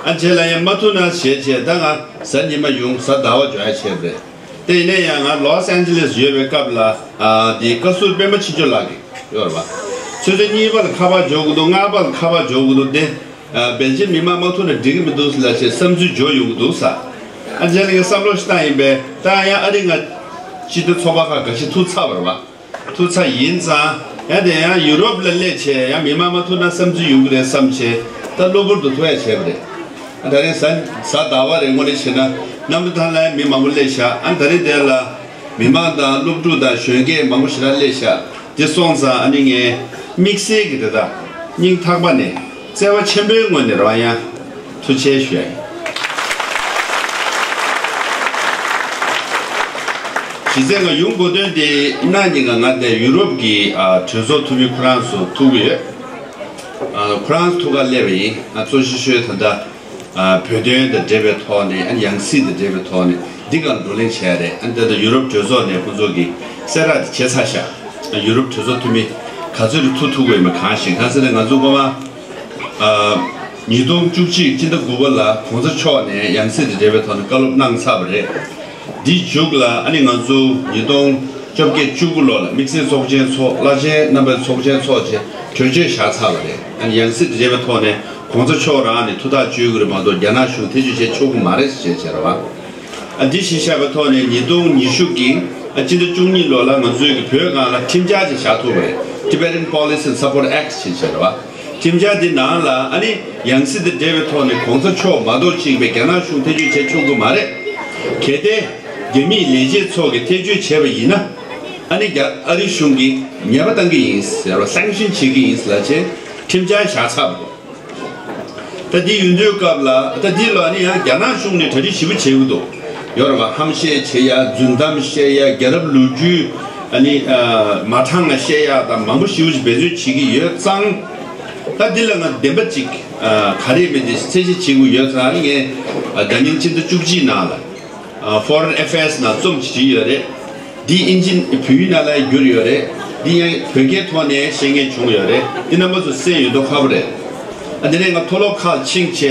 ཨ་བྱས་ལ་ཡང་མ་ཐུག་ན་ཞེས་བྱས་ད་ང་གཟའ་ཉི་མ་ཡོང་གཟའ་ཟླ་བ་འཇོག་ཡ་བྱས་པ་རེད། དེ་ཡིན་ན་ཡང་ང་ལོས་ཨན་ཇི་ལེས་ཡོད་པའི་སྐབས་ལ་ཨ་དེ་བཀའ་ཟུར་སྤེན་པ་ཆོས་འབྱོར་ལགས་ཀྱིས་ཡོད་རེད་བ། ཆུ་ཚོད་གཉིས་པ་ལ་ཁ་པར་འབྱོར་གི་འདུག་ལྔ་པ་ལ་ཁ་པར་འབྱོར་གི་འདུག་དེ་ཨ་བེལ་ཇམ་མི་མང་མ་ཐུག་ན་འགྲིག་གི་མི་འདུག་ཟེར་ལབ་བྱས་བསམ་ཚུལ་འབྱོར་ཡོང་གི་འདུག་ས། ཨ་ཅག་ལ་ངས་བསམ་བློ་ཞིག་བཏང་ཡིན་པས་ད་ཡང་ཨ་རི་ང་སྤྱི་མཐུན་ཚོགས་པ་ཁག་འགའ་ཤས་ཐུག་ཚར་བ་རེད་བ། ཐུག་ཚར་ཡིན་ཙང་ཡང་དེ་ཡང་ཡུ་རོབ་ལ་སླེབས་བྱས་ཡང་མི་མང་མ་ཐུག་ན་བསམ་ཚུལ་ཡོང་གི་རེད་བསམ་བྱས་ད་གློ་བུར་དུ་ཐུག་ཡ་བྱས་པ་རེད། ཨ་ད་རིང་གཟའ་གཟའ་ཟླ་བ་རེད། དངོས་གནས་བྱས་ན་གནམ་གྲུ་ཐང་ལ་མི་མང་པོ་སླེབས་ཤག་ཨ་ད་རིང་དེ་ལ་མི་མང་དང་སློབ་ཕྲུག་དང་གཞོན་སྐྱེས་མང་པོ་ཞེ་དྲག་སླེབས་ཤག་དེ་སོང་ཙང་ཨ་ནི་ངས་དམིགས་བསལ་གྱི་དེ་དག་སྙིང་ཐག་པ་ནས་བརྩེ་བ་ཆེན་པོའི་ངོས་ནས་རང་ཡང་ཐུགས་རྗེ་ཆེ་ཞུ་ཡ་ཡིན། གཞི་རྩའི་ང་ཡོང་དགོས་དོན་དེ་གནངས་ཉིན་ང་ང་དེ་ཡུ་རོབ་ཀྱི་ཨ་གྲོས་ཚོགས་འཐུས་མི་ཁོ་རང་ཚོ་ཐུག་གི་ཡོད། ཨ་ཁོ་རང་ཚོ་ཐུག་ག་སླེབས་པ་ཡིན། ང་གཙོ་ཆེ་ཤོས་ད་ལྟ་ཨ་བོད་དོན་དང་འབྲེལ་བའི་ཐོག་ནས་ཨ་ཡང་སྲིད་དང་འབྲེལ་བའི་ཐོག་ནས་འདི་གར་བགྲོ་གླེང་བྱས་རེད། ཨ་འདི་ལྟར་ཡུ་རོབ་གྲོས་ཚོགས་ནས་ཁོང་ཚོ་གི་གསལ་བསྒྲགས་དེ་བྱས་ཚར་ཤག་ཨ་ཡུ་རོབ་གྲོས་ཚོགས་འཐུས་མི་ག་ཚོད་རེ་ཐུག་ཐུབ་ཀྱི་ཡོད་མེད་གང་ཤེས། གང་ཟེར་ན་ང་ཚོ་སྔོན་མ་ཨ་ཉིས་སྟོང་བཅུ་གཅིག་སྤྱི་ཟླ་དགུ་པ་ལ་གོང་ས་མཆོག་ནས་ཡང་སྲིད་དང་འབྲེལ་བའི་ཐོག་ནས་བཀའ་སློབ་གནང་ཚར་བ་རེད། འདིའི་མཇུག་ལ་ཨ་ནི་ང་ཚོ་ཉིས་སྟོང་བཅོ་བརྒྱད་བཅུ་དགུ་ལོ་ལ་དམིགས་བསལ་ཚོགས་ཆེན་ཚོགས། བླ་ཆེན་རྣམ་པའི་ཚོགས་ཆེན་ཚོགས་བྱས་གྲོས་ཆོད་བཞག་ཚར་བ་རེད། ཨ་ནི་ཡང་སྲིད་དང་འབྲེལ་བའི་ཐོག་ནས་གོང་ས་མཆོག་རང་ནས་ཐུགས་ཐག་གཅོད་ཀྱི་རེད་མ་གཏོགས་རྒྱ་ནག་གཞུང་ཐེ་བྱུས་བྱེད་ཆོག་གི་མ་རེད་ཞེས་བྱས་རེད་བ། ཨ་འདི་གཞི་བཞག་པའི་ཐོག་ནས་ཉིས་སྟོང་ཉི་ཤུ་གི་ཨ་སྤྱི་ཟླ་བཅུ་གཉིས་ལོ་ལ་ང་ཚོའི་གི་བོད་སྒང་ལ་ཁྲིམས་འཆར་ཅིག་བཞག་ཐུབ་པ་རེད། Tibetan Policy and Support Act ཞེས་བྱས་རེད་བ། ཁྲིམས་འཆར་འདི་ནང་ལ་ཨ་ནི་ཡང་སྲིད་དང་འབྲེལ་བའི་ཐོག་ནས་གོང་ས་མཆོག་མ་གཏོགས་གཅིག་པའི་རྒྱ་ནག་གཞུང་ཐེ་བྱུས་བྱེད་ཆོག་གི་མ་རེད། གལ་ཏེ་རྒྱ་མིའི་ལས་བྱེད་ཚོ་གིས་ཐེ་བྱུས་བྱས་པ་ཡིན་ན་ཨ་ནི་རྒྱ་ཨ་རི་གཞུང་གིས་ཉེས་པ་བཏང་གི་ཡིན་ཟེར་བ། སེང་ཤིན་བྱེད་ཀྱི་ཡིན་ཟེར་ལབ་བྱས་ཁྲིམས་འཆར་བཞག་ཚར་བ་རེད། ད་འདི་ཡོང་དུས་སྐབས་ལ་ད་འདི་ལ་ཨ་ནི་ཡང་རྒྱ་ནག་གཞུང་ནས་གྲ་སྒྲིག་ཞིབ་པོ་བྱེད་ཀྱི་འདུག་ཡོད་རེད་བ། ཧམ་བཤད་བྱེད་ཡ། རྫུན་གཏམ་བཤད་ཡ། རྒྱལ་རབས་ལོ་རྒྱུས་ཨ་ནི་ཨ་མ་དྲང་ང་བཤད་ཡ་དང་མང་པོ་ཞེ་པོ་ཅིག་འབད་བརྩོན་བྱེད་ཀྱི་ཡོད་ཙང་། ད་འདི་ལ་ང་བདེན་པ་ཅིག་ཨ་ག་རེ་མེད་དེ་གསལ་བཤད་བྱེད་དགོས་ཡོད་ཙང་། ཨ་ནི་ངས་ཨ་ཟླ་ཉིན་ཕྱི་ཟླ་བཅུ་གཅིག་ནང་ལ་ཨ་Foreign Affairs ནང་རྩོམ་ཅིག་བྲིས་ཡོད་རེད། འདི་ཨིན་ཇི་བོད་ཡིག་ནང་ལ་བསྒྱུར་ཡོད་རེད། འདི་ཡང་བོད་སྐད་ཐོག་ནས་བཤད་མཁན་བྱུང་ཡོད་རེད། འདི་རྣམ་པ་ཚོ་གསན་ཡོད་མདོག་ཁ་པོ་རེད། ཨ་དེ་ནས་ང་མཐོ་སློབ་ཁག་ཕྱིན་བྱས་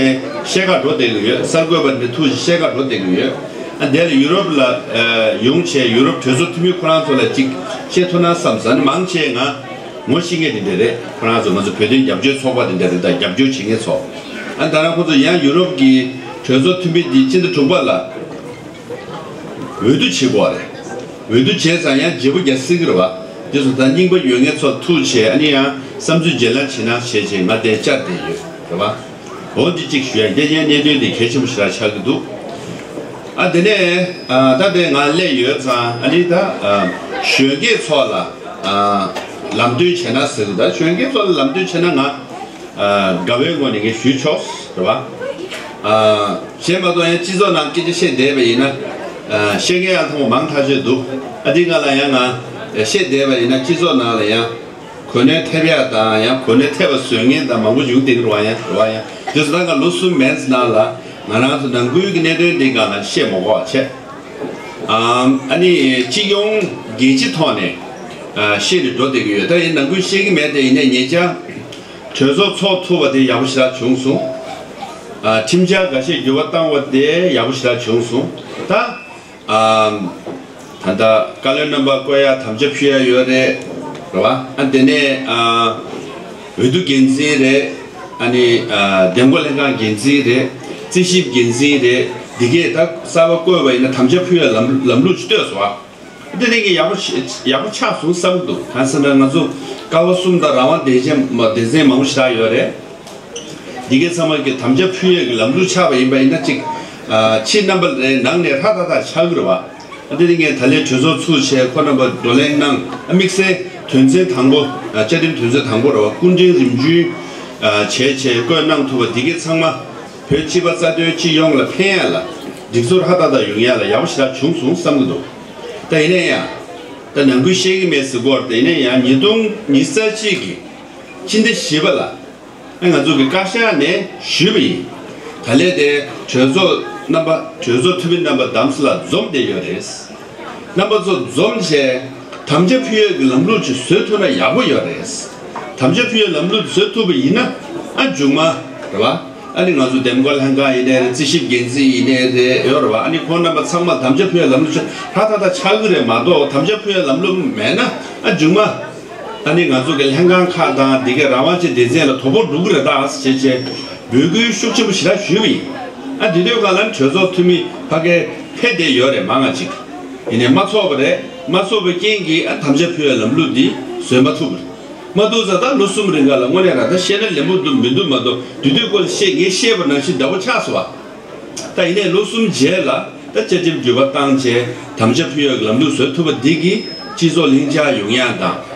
བཤད་གར་འགྲོ་བསྡད་ཀྱི་ཡོད། གསར་འགོད་པ་འདི་ཐུག་བྱས་བཤད་གར་འགྲོ་བསྡད་ཀྱི་ཡོད། ཨ་དེ་ལ་ཡུ་རོབ་ལ་ཨ་ཡོང་བྱས་ཡུ་རོབ་གྲོས་ཚོགས་འཐུས་མི་ཁོ་རང་ཚོ་ལ་ཅིག་བཤད་ཐུབ་ན་བསམ་སོང་། ཨ་ནི་མང་ཆེ་ང་ངོ་ཤེས་མཁན་དེ་འདྲ་རེད། ཁོ་རང་ཚོ་ང་ཚོ་བོད་དོན་རྒྱབ་སྐྱོར་ཚོགས་པ་དེ་འདྲ་རེད། ད་རྒྱབ་སྐྱོར་བྱེད་མཁན་ཚོ། ཨ་ད་ནང་ཁོ་ཚོ་ཡང་ཡུ་རོབ་ཀྱི་གྲོས་ཚོགས་འཐུས་མི་འདི་སྤྱི་ཟླ་དྲུག་པ་ལ་འོས་བསྡུ་བྱེད་དགོས་རེད། འོས་བསྡུ་བྱས་ཙང་ཡང་བརྗེ་པོ་རྒྱག་སྲིད་ཀྱི་རེད་བ། དེ་ཚོ་ད་རྙིང་པ་ཡོད་མཁན་ཚོ་ཐུག་བྱས་ཨ་ནི་ཡང་བསམ་ཚུལ་བརྗེ་ལེན་བྱེད་ན་བྱས་བྱས་ང་དེ་བཅར་བསྡད་ཡོད་རེད་བ། འོ་འདི་གཅིག་ཞུ་ཡ། རྒྱ་རྒྱ་གནད་དོན་འདི་གལ་ཆེན་པོ་ཞེ་དྲག་ཆགས་ཀྱི་འདུག་ཨ་དེ་ནས་ཨ་ད་དེ་ང་སླེབས་ཡོད་ཙང་ཨ་ནི་ད་ཨ་གཞོན་སྐྱེས་ཚོ་ལ་ཨ་ལམ་སྟོན་བྱས་ན་ཟེར་གི། ད་གཞོན་སྐྱེས་ཚོ་ལ་ལམ་སྟོན་བྱས་ན་ང་ཨ་དགའ་བའི་ངོས་ནས་ངས་ཞུས་ཆོག་རེད་བ། ཨ་གཞན་མ་གཏོགས་ཡང་སྤྱི་ཚོགས་ནང་སྐད་ཆ་བཤད་བསྡད་པ་ཡིན་ན་ཨ་བཤད་མཁན་ཡང་ཐང་པོ་མང་ཐག་ཆོད་འདུག་ཨ་འདི་སྒང་ལ་ཡང་ང་བཤད་བསྡད་པ་ཡིན་ན་སྤྱི་ཚོགས་ནང་ལ་ཡང་གོ་གནས་ཐེབས་ཡག་དང་ཡང་གོ་གནས་ཐེབས་པ་བཟོ་མཁན་དང་མང་པོ་ཡོང་བསྡད་ཀྱི་རེད་བ། ཡང་རེད་བ། ཡང་དེ་ཚོ་ད་ང་ལོ་གསུམ་མན་ཙམ་ནང་ལ་ང་རང་ཚོ་ནང་ཁུལ་གྱི་གནད་དོན་འདི་སྒང་ལ་བཤད་མ་དགོས་པ་བྱས། ཨམ་ཨ་ནི་སྤྱི་ཡོངས་རྒྱལ་སྤྱི་ཐོག་ནས་ཨ་བཤད་ནས་འགྲོ་བསྡད་ཀྱི་ཡོད། ད་ཡིན་ནང་ཁུལ་བཤད་ཀྱི་མེད་དེ། ཡིན་ནའི་ཉེ་ཆར་གྲོས་ཚོགས་ཚོགས་ཐུབ་པ་དེ་ཡག་པོ་ཞེ་དྲག་བྱུང་སོང་། ཨ་ཁྲིམས་འཆར་འགའ་ཤས་འགྱུར་བ་བཏང་བ་དེ་ཡག་པོ་ཞེ་དྲག་བྱུང་སོང་། ད་ཨམ་ད་ལྟ་བཀའ་བློན་རྣམ་པ་བསྐོ་ཡ་དམ་བཅའ་ཕུལ་ཡ་ཡོད་རེད། རེད་བ། ཨ་དེ་ནས་ཨ་འོས་བསྡུ་འགན་འཛིན་རེད། ཨ་ནི་ཨ་འདེམས་བསྐོ་ལྷན་ཁང་འགན་འཛིན་རེད། རྩིས་ཞིབ་འགན་འཛིན་རེད། འདི་གས་ད་གསར་པ་བསྐོས་པ་ཡིན་ན་དམ་བཅའ་ཕུལ་ཡ་ལམ་ལམ་ལུགས་ཅིག་བཏོད་སོང་ཨ། འདི་རིགས་ཀྱི་ཡག་པོ་ཞེ་ཡག་པོ་ཆགས་སོང་བསམ་གྱི་འདུག་གང་ཟེར་ན་ང་ཚོ་ཀ་བ་གསུམ་དང་རང་དབང་སྡེ་ཚན་མ་སྡེ་ཚན་མང་པོ་ཞེ་དྲག་ཡོད་རེད། འདི་གའི་ཚང་མ་གི་དམ་བཅའ་ཕུལ་ཡས་ཀྱི་ལམ་ལུགས་ཆགས་པ་ཡིན་པ་ཡིན་ན་ཅིག་ཨ་ཕྱི་རྣམ་པ་རེ་ནང་ནས་ཧྲ་ཏག་ཏག་ཆགས་ཀྱི་རེད་བ། ཨ་འདི་རིགས་ངས་ད་ལན་གྲོས་ཚོགས་ཚུགས་བྱས་ཁོ་རྣམ་པ་བགྲོ་གླེང་གནང་། ཨ་དམིགས་བསལ་དོན་ཚན་དང་པོ་ཨ་བཅའ་ཁྲིམས་དོན་ཚན་དང་པོ་རེད་བ། སྐུ་ཕྲེང་རིམ་བྱོན་ཨ་བྱས་བྱས་བསྐོས་གནང་ཐུབ་པ་འདི་གའི་ཚང་མ་བོད་སྤྱི་པ་རྩ་དོན་སྤྱི་ཡོངས་ལ་ཕན་ཡ་ལ་སྒྲིག་ཚོར་ཧ་ཏག་ཏག་ཡོང་ཡ་ལ་ཡག་པོ་ཞེ་དྲག་བྱུང་སོང་བསམ་གྱི་འདུག་ད་ཡིན་ན་ཡང་། ད་ནང་ཁུལ་བཤད་ཀྱི་མེད་ཟེར་གོ་རེད། ད་ཡིན་ན་ཡང་ཉིས་སྟོང་ཉི་ཤུ་རྩ་གཅིག་གི་སྤྱི་ཟླ་བཞི་པ་ལ་ཨ་ང་ཚོ་གི་བཀའ་ཤག་ནས་ཞུས་པ་ཡིན། ད་ལན་དེ་གྲོས་ཚོགས་རྣམ་པ་གྲོས་ཚོགས་འཐུས་མི་རྣམ་པ་རྡ་ས་ལ་འཛོམས་བསྡད་ཡོད་རེད། རྣམ་པ་ཚོ་འཛོམས་བྱས་དམ་བཅའ་ཕུལ་ཡས་ཀྱི་ལམ་ལུགས་ཅིག་བཟོ་ཐུབ་ན་ཡག་པོ་ཡོད་རེད། དམ་བཅའ་ཕུལ་ཡས་ལམ་ལུགས་བཟོ་ཐུབ་པ་ཡིན་ན་ཨ་མཇུག་མ་རེད་བ། ཨ་ནི་ང་ཚོ་འདེམས་བསྐོ་ལྷན་ཁང་ཡིན་ནའི་རེད། རྩིས་ཞིབ་འགན་འཛིན་ཡིན་ནའི་རེད། ཡོད་རེད་བ། ཨ་ནི་ཁོང་རྣམ་པ་ཚང་མ་དམ་བཅའ་ཕུལ་ཡས་ལམ་ལུགས་ཧྲ་ཏག་ཏག་ཆགས་ཀྱི་རེད་མ་གཏོགས། དམ་བཅའ་ཕུལ་ཡས་ལམ་ལུགས་མེད་ན་ཨ་མཇུག་མ་ ཨ་ནི་ང་ཚོ་གི་ལྷན་ཁང་ཁག་དང་འདི་གའི་རང་དབང་ཅན་སྡེ་ཚན་ལ་དོ་ཕོག་འགྲོ་གི་རེད་ད་ཟེར་བྱས་འབོད་སྐུལ་ཤུགས་ཆེན་པོ་ཞེ་དྲག་ཞུས་པ་ཡིན། ཨ་འདི་དུས་སྒང་ལ་གྲོས་ཚོགས་འཐུས་མི་ཕ་གིར་ཕེབས་བསྡད་ཡོད་རེད་མང་ང་ཅིག་ཡིན་ནའི་མ་ཚོགས་པ་རེད། མ་ཚོགས་པའི་རྐྱེན་གྱིས་ཨ་དམ་བཅའ་ཕུལ་བའི་ལམ་ལུགས་འདི་བཟོས་མ་ཐུབ་པ་རེད། མ་ཐུབ་ཙང་ད་ལོ་གསུམ་རིང་ག་ལ་དངོས་གནས་རང་ད་བཤད་ན་ལན་པོ་འདུག་མི་འདུག་མ་གཏོགས་དུས་དུས་སྐོར་བཤད་ངས་བཤད་པ་ནང་བཞིན་འདྲ་པོ་ཆགས་སོང་བ། ད་ཡིན་ནའི་ལོ་གསུམ་རྗེས་ལ་ད་བཅའ་ཁྲིམས་འགྱུར་བ་བཏང་བྱས་དམ་བཅའ་ཕུལ་ཡག་ལམ་ལུགས་བཟོས་ཐུབ་པ་འདི་གིས་སྤྱི་ཚོགས་ལྷིང་འཇགས་ཡོང་ཡག་དང་།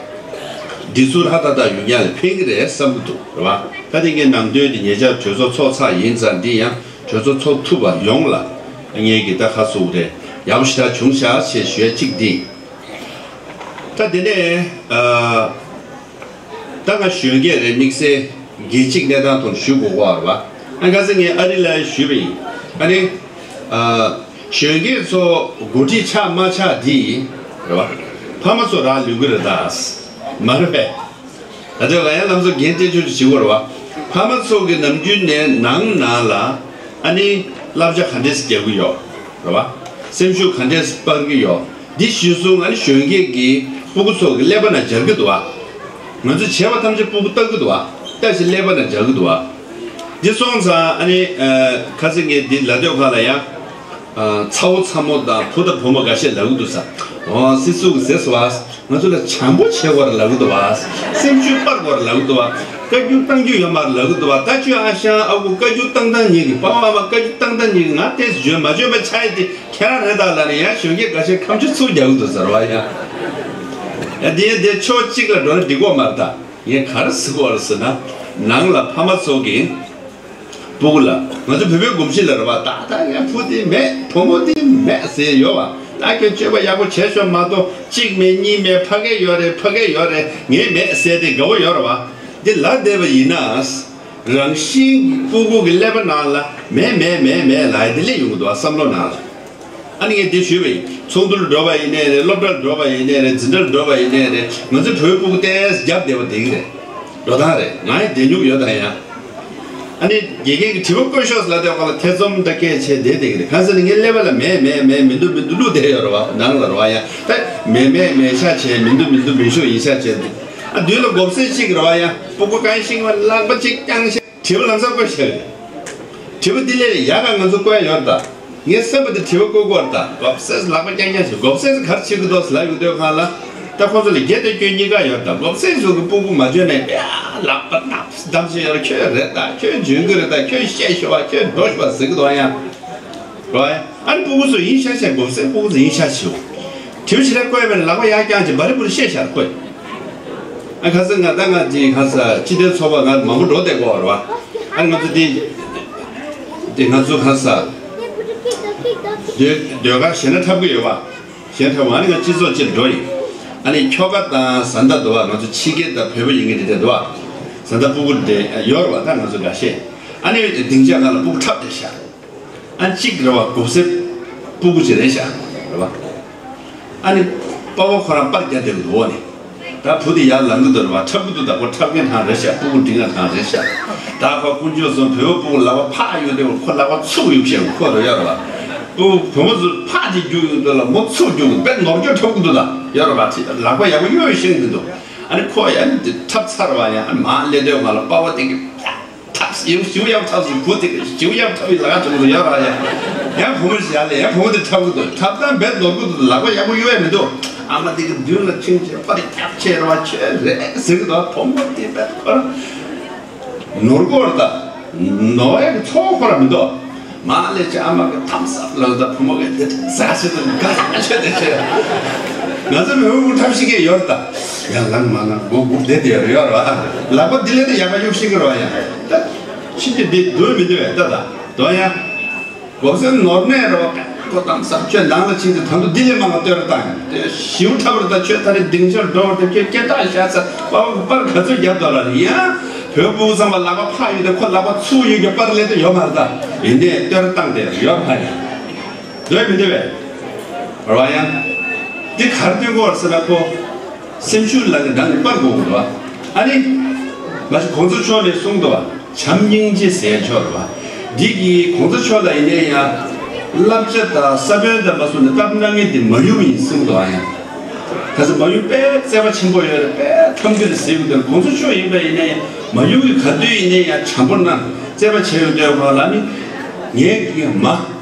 སྒྲིག་སྲོལ་ཧ་ཏག་ཏག་ཡོང་ཡག་ལ་ཕན་གྱི་རེད་བསམ་གྱི་འདུག་རེད་བ། ད་དེ་གའི་ནང་དོན་འདི་ཉེ་ཆར་གྲོས་ཚོགས་ཚོགས་ཚར་ཡིན་ཙང་འདི་ཡང་གྲོས་ཚོགས་ཚོགས་ཐུབ་པ་ཡོང་ལ་ངས་ཀྱི་ད་ཁ་གསོ་རེ་ཡག་པོ་ཞེ་དྲག་བྱུང་ཤག་ཅེས་ཞུ་ཡ་གཅིག་འདི། ད་དེ་ནས་ཨ། ད་ང་གཞོན་སྐྱེས་རེད། དམིགས་བསལ་རྒྱལ་སྤྱིའི་གནས་སྟངས་ཐོག་ཞུ་དགོས་ཀྱི་ཡོད་རེད་བ། ཨ་ཁ་སང་ངས་ཨ་རི་ལ་ཞུས་པ་ཡིན། ཨ་ནི། ཨ། གཞོན་སྐྱེས་ཚོ་འགོ་ཁྲིད་ཆགས་མ་ཆགས་འདི་རེད་བ། ཕ་མ་ཚོ་རག་ལུས་ཀྱི་རེད་ད། མ་རེད་པས། ད་ལྟ་ང་ཡང་ལམ་སང་འགན་སྤྲད་ཆོག་ཆོག་བྱེད་དགོས་རེད་བ། ཕ་མ་ཚོ་གི་ནམ་རྒྱུན་ནས་ནང་ནང་ལ་ཨ་ནི་བསླབ་བྱ་ག་འདྲས་རྒྱག་གི་ཡོད་རེད་བ། སེམས་ཤུགས་ག་འདྲས་སྤར་གི་ཡོད། འདི་གཞིར་བཟུང་ཨ་ནི་གཞོན་སྐྱེས་ཀྱི་སྤུ་གུ་ཚོ་གི་ཀླད་པ་ནང་འཇགས་ཀྱི་འདུག་བ། ང་ཚོས་བྱས་པ་ཐམས་ཅད་སྤུ་གུ་ལྟ་གི་འདུག་བ། ལྟ་ཞིག་ཀླད་པ་ནང་འཇགས་ཀྱི་འདུག་བ། འདི་སོང་ཙང་ཨ་ནི་ཁ་སང་ངས་འདི་ལབ་དུས་སྒང་ལ་ཡང་ཚ་བོ་ཚ་མོ་དང་བུ་དང་བུ་མོ་འགའ་ཤས་ལབ་ཀྱི་འདུག་ས། འོ་སྲིད་ཟུར་གྱིས་ཟེར་སོང་བ། ང་ཚོ་ལ་བྱམས་པོ་བྱེད་དགོས་རེད་ལབ་ཀྱི་འདུག་བ། སེམས་ཤུགས་སྤར་དགོས་རེད་ལབ་ཀྱི་འདུག་བ། བཀའ་བཀྱོན་གཏང་རྒྱུ་ཡོད་མ་རེད་ལབ་ཀྱི་འདུག་བ། ད་ཁྱོད་ཨ་ཞང་ཨ་ཁུ་བཀའ་བཀྱོན་གཏང་སྟངས་ཉིད་ཀྱི་པ་ཕ་མ་བཀའ་བཀྱོན་གཏང་སྟངས་ཉིད་ཀྱི་ང་ཏོག་ཙམ་འཇོན་མ་འཇོན་པ་ཆགས་ཡོད་དེ། ཁྱེད་རང་རེད་ད་ལབ་ནས་ཡང་གཞོན་སྐྱེས་འགའ་ཤས་ཁ་མཆུ་ཚུར་རྒྱག་གི་འདུག་ཟེར་བ་ཡ། ཡ་དེ་ཡ་དེ་ཕྱོགས་གཅིག་ལ་འགྲོ་ན་འགྲིག་གི་མ་རེད་ད། ངས་ག་རེ་ཟེར་གི་ཡོད་རེད་ཟེར་ན། ནང་ལ་ཕ་མ་ཚོ་གིས་སྤུ་གུ་ལ་ང་ཚོ་བོད་པའི་གོམས་གཤིས་ལ་རེད་བ། ད་ལྟ་ངའི་བུ་དེ་མེད་བུ་མོ་དེ་མེད་ཟེར་ཡོད་བ། ད་ཁྱོད་སྤྱོད་པ་ཡག་པོ་བྱས་ཤོག་མ་གཏོགས་གཅིག་མེད་གཉིས་མེད་ཕ་གི་ཡོད་རེད་ཕ་གི་ཡོད་རེད་ངས་མེད་ཟེར་དེ་དགའ་བོ་ཡོད་རེད་བ། འདི་ལབ་བསྡད་པ་ཡིན་ན། རང་བཞིན་སྤུ་གུ་གི་ཀླད་པ་ནང་ལ་མེད་མེད་མེད་མེད་ལབ་ཡ་དེ་སླེབས་ཡོང་གི་འདུག་བ་བསམ་བློ་ནང་ལ། ཨ་ནི་ངས་འདི་ཞུས་པ་ཡིན། ཚོགས་འདུར་འགྲོ་བ་ཡིན་ནའི་རེད། སློབ་གྲྭར་འགྲོ་བ་ཡིན་ནའི་རེད། འཛིན་གྲྭར་འགྲོ་བ་ཡིན་ནའི་རེད། ང་ཚོའི་བོད་སྤུ་གུ་ཏོག་ཙམ་རྒྱབ་བསྡད་པ་བསྡད་ཀྱི་རེད། འགྲོ་སྟངས་རེད། ང་ཡང་བསྡད་མྱོང་ཡོད་ད་ཡང་། ཨ་ནི་དགེ་རྒན་གྱིས་དྲི་བ་བཀོད་ཤོག་ཟེར་ལབ་དུས་སྒང་ལ་ཐེ་ཚོམ་དང་སྐད་ཆ་བྱས་བསྡད་བསྡད་ཀྱི་རེད། གང་ཟེར་ན་ངའི་ཀླད་པ་ལ་མེད་མེད་མེད་མི་འདུག་མི་འདུག་བླུགས་བསྡད་ཡོད་རེད་བ། ནང་ལ་རེད་བ་ཡ། ད་མེད་མེད་མེད་ཤག་བྱས་མི་འདུག་མི་འདུག་མེད་ཤོག་ཡིན་ཤག་བྱས་འདུག་ཨ་མདུན་ལ་མགོ་སེར་གཅིག་རེད་བ་ཡ། སྤུ་གུ་གང་ཞིག་བ་ལག་པ་གཅིག་བརྐྱངས་ཤག་དྲི་བ་ལམ་སང་བཀོད་བཞག་རེད། དྲི་བ་འདི་ལས་ཡག་ག་ང་ཚོ་བཀོད་ཡ་ཡོད་རེད་ད། ངའི་སེམས་པ་འདི་དྲི་བ་བཀོད་དགོས་རེད་ད། མགོ་སེར་ལག་པ་རྐྱང་རྐྱང་བྱས་མགོ་སེར་ག་རེ་བྱེད་ཀྱི་འདུག་ཟེར་ལབ་ཡོང་དུས་སྒང་ལ། ད་ཁོང་ཚོ་ལ་རྒྱན་དང་སྐྱོན་གཉིས་ཀ་ཡོད་རེད་ད། མགོ་སེར་ཚོ་གི་སྤུ་གུ་མ་འཇོན་ནའི་ཡ་ལག་པ་བཏབ་བཏབ་བྱས་ཡོད་རེད། ཁྱོད་རེད་ད། ཁྱོད་འཇོན་གི་རེད་ད། ཁྱོད་བཤད་ཤོག་པ། ཁྱོད་འགྲོ་ཤོག་པ་ཟེར་གི་འདུག་ཡ། རེད་བ། ཨ་ནི་སྤུ་གུ་ཚོ་ཡིན་ཤག་བཤད། མགོ་སེར་སྤུ་གུ་ཚོ་ཡིན་ཤག་བྱེད། དྲི་བ་ཞིག་ལ་བཀོད་པས་ན་ལག་པ་ཡར་བརྐྱངས་བྱས་འབའ་རི་འབུ་རི་བཤད་ཤག་བཀོད། ཨ་ཁ་སང་ང་ད་ང་ཅིག་ཁ་ས་སྤྱི་མཐུན་ཚོགས་པ་ང་མང་པོ་འགྲོ་བསྡད་ཀྱི་ཡོད་རེད་བ། ཨ་ང་ཚོ་དེ་དེ་ང་ཚོ་ཁ་ས་ཟློས་ཟློས་གར་གཞས་སྣ་འཁྲབ་ཀྱི་ཡོད་བ། གཞས་སྣ་འཁྲབ། ཨ་ནི་ང་སྤྱི་ཚོགས་སྤྱིར་འགྲོ་ཡིན། ཨ་ནི་ཁྱོ་ག་དང་བཟའ་ཟླ་འདུག་བ། ང་ཚོ་ཕྱི་རྒྱལ་དང་བོད་པ་ཡིན་གྱི་དེ་འདྲ་འདུག་བ། བཟའ་ཟླ་སྤུ་གུ་དེ་ཡོད་རེད་བ། ད་ང་ཚོ་འགའ་ཤས་ཨ་ནི་སྡིངས་ཆ་སྒང་ལ་སྤུ་གུ་འཁྲབ་བསྡད་ཤག་ཨ་གཅིག་རེད་བ། མགོ་སེར་སྤུ་གུ་ཅིག་རེད་ཤག་རེད་བ། ཨ་ནི་པ་ཕ་ཁོ་རང་པར་རྒྱག་བསྡད་ཀྱི་འདུག་འོག་ནས། ད་བུ་དེ་ཡར་ལངས་ཀྱི་འདུག་རེད་བ། འཁྲབ་ཀྱི་འདུག་ད་ཁོ་འཁྲབ་མཁན་རང་རེད་ཤག་སྤུ་གུ་འབྲིང་བ་རང་རེད་ཤག་ད་ཁོ་དཀོན་མཆོག་གསུམ་བོད་པ་སྤུ་གུ་ལག་པ་ཕར་གཡུག་དུས་ཁོ་ལག་པ་ཚུར་གཡུག་བྱས་ཁོ་རེད་ཡ་རེད་བ། སྤུ་གུ་བུ་མོ་ཚོ་ཕར་ཅིག་རྒྱུག་ཡོང་དུས་ལ་མོ་ཚུར་རྒྱུག་དཔེ་ནོར་སྐྱོན་འཁྲབ་ཀྱི་འདུག་ད་ཡ་རེད་བ། ལག་པ་ཡག་པོ་གཡུག་ཤེས་ཀྱི་འདུག་ཨ་ནི་ཁོ་ཡ་ནི་འདི་འཁྲབ་ཚར་བ་ཡ། ཨ་ནི་མར་སླེབས་དུས་ང་ལ་པ་ཕ་དེ་གི་ཐབས་ཞིབ་ཞིབ་ཡག་ཐབས་ཞིག་བུ་དེ་གི་ཞིབ་ཡག་ཐབས་ཡིག་ལ་ཁ་བྱུང་དུ་ཡོད་ར་ཡ། ཡང་བུ་མོ་ཞིག་ཡར་ལས་ཡང་བུ་མོ་དེ་འཁྲབ་གི་འདུག་འཁྲབ་སྟངས་རྦད་ནོར་གི་འདུག་ལག་པ་ཡག་པོ་གཡུག་ཡ་མི་འདུག་ཨ་མ་དེ་གི་མདུན་ལ་ཕྱིན་བྱས་པར་རྒྱབ་བྱས་ར་བ། ཁྱོད་རེད་ཟེར་གི་འདུག་བུ་མོ་དེ་རྦད་ཁོ་ར་ནོར་གོ་ར་ད། ནོར་ཡ་གི་ཚོགས་ཁོ་ར་མི་འདུག་མར་སླེབས་བྱས་ཨ་མ་གི་ཐམ་སབ་ལ་ད་བུ་མོ་གི་དེ་ཟ་ཞིག་ཏུ་དགའ་ས་ཆོད་དེ་ཆོད། ང་ཚོ་མི་འུ་འཐབ་ཞིག་གི་ཡོད་ར་ད། ཡང་ལན་མ་ན་མགོ་སྒུར་བསྡད་དེ་ཡོད་ར་ཡོད་ར་བ། ལག་པ་འདི་ལས་ད་ཡག་ག་གཡུག་ཤེས་གི་ར་བ་ཡ། ད་ཕྱི་རྒྱལ་འདི་སྡོད་མི་འདོད་པས་ད་ད་དོ་ཡ། གོ་སོན་ནོར་གནས་རོགས་ཁོ་དང་ས་ཁྱོད་ནང་ལ་ཕྱིན་ཏེ་ད་དུང་འདི་ལས་མང་བ་བཏོན་ར་བཏང་ཡོད་དེ་ཞིའུ་འཁྲབ་ར་ད། ཁྱོད་ད་རེས་སྡིངས་ཆར་འགྲོ་བར་དུ་ཁྱོད་སྐད་གྲགས་བཞག་ཚར། པ་ཕ་གི་པར་ག་ཚོད་རྒྱབ་འདུག་ལ་ཡ། བོད་སྤུ་གུ་ཚང་མ་ལག་པ་ཕར་གཡུག་དེ་ཁོ་ལག་པ་ཚུར་གཡུག་གི་པར་ལས་དེ་ཡོད་མ་རེད་ད། ཡིན་ནའི་བཏོན་ར་བཏང་དེ་ཡོད་མ་རེད། འདོད་མི་འདོད་པས། རེད་བ་ཡ། འདི་ག་རེ་སྟོན་གོ་བར་ཟེར་ན་ཁོ། སེམས་ཤུགས་ལ་ནི་རང་གི་པར་དགོས་ཀྱི་འདུག་བ། ཨ་ནི། ང་ཚོ་གོང་ས་མཆོག་ནས་གསུངས་འདུག་བ། བྱམས་སྙིང་རྗེ་ཟེར་ཆོག་རེད་བ། འདི་གིས་གོང་ས་མཆོག་ལ་ཡིན་ནའི་ཡང་། བསླབ་བྱ་དང་ས་བོན་དང་མ་སོང་ནས་སྟབས་གནང་མཁན་དེ་མ་ཡུམ་ཡིན་གསུངས་འདུག་ཨ་ཡང་། ག་ཚོད་མ་ཡུམ་དཔེ་བརྩེ་བ་ཆེན་པོ་ཡོད་རེད། དཔེ་ཐབས་མཁས་རེད་ཟེར་གི་འདུག་གོང་ས་མཆོག་ཡིན་པ་ཡིན་ན་ཡང་མ་ཡུམ་གྱིས་ག་དུས་ཡིན་ན་ཡང་བྱམས་པོ་གནང་བརྩེ་བ་བྱས་ཡོད་འདུག་ག་ལ་ནི་ངས་ཀྱི་མ།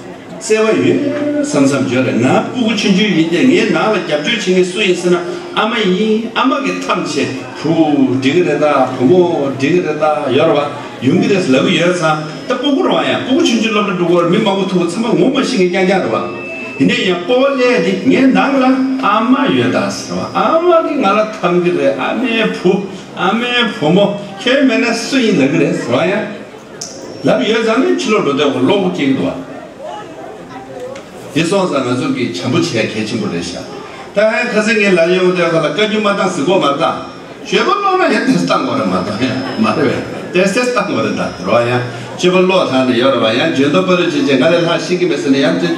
བརྩེ་བ་ཡོད་བསམ་བསམ་བརྗོད་རེད། ང་སྤུ་གུ་ཆུང་ཆུང་ཡིན་ཏེ་ངའི་ནང་ལ་རྒྱབ་སྐྱོར་བྱེད་མཁན་སུ་ཡིན་ཟེར་ན་ཨ་མ་ཡིན། ཨ་མ་གིས་ཐམས་ཅད་བུ་འགྲིག་གི་རེད་ད། བུ་མོ་འགྲིག་གི་རེད་ད། ཡོད་རེད་བ། ཡོང་གི་རེད་ལབ་གི་ཡོད་ཙང་ད་སྤུ་གུ་རང་ཡང་སྤུ་གུ་ཆུང་ཆུང་སློབ་གྲྭ་འགྲོ་གི་རེད། མི་མང་པོ་ཐུག་ཚང་མ་ངོ་མ་ཤེས་མཁན་རྐྱང་རྐྱང་རེད་བ། ཡིན་ནའི་ཡང་སྤོབས་པ་སླེབས་ཏེ་ངའི་ནང་ལ་ཨ་མ་ཡོད་ད་ཟེར་བ། ཨ་མ་གིས་ང་ལ་འཐམ་གི་རེད། ཨ་མའི་བུ། ཨ་མའི་བུ་མོ། ཁྱོད་མེད་ན་སུ་ཡིན་ལབ་གི་རེད་ཟེར་བ་ཡང་། ལབ་ཡོད་ཙང་ནི་ཕྱི་ལོགས་འགྲོ་དུས་ཁོ་བློ་ཁོག་སྐྱེ་གི་འདུག་བ། དེ་སོང་ཙང་ང་ཚོ་གིས་བྱམས་པོ་བྱེད་ཡ་གལ་ཆེན་པོ་རེད་ཤག་ད་ཧན་ཁ་སང་ངས་ལབ་ཡོང་དུས་ཁོ་ལ་བཀའ་བཀྱོན་མ་བཏང་ཟེར་གོ་མ་བཏང་། སྤྱོད་པ་བློ་ན་ཡང་དེ་བཏང་དགོས་རེད་མ་གཏོགས་ཡང་མ་རེད་པས། ཏེས་ཏེས་བཏང་དགོས་རེད་ད་རོ་ཡང་། སྤྱོད་པ་བློ་ཐང་ནས་ཡོད་རེད་བ། ཡང་འཇོན་ཐོབ་པ་རེ་བྱེད་ཅེས་ང་ལས་ལྷག་ཤེས་ཀྱི་མེད་ཟེར་ནས་ཡང་དེ་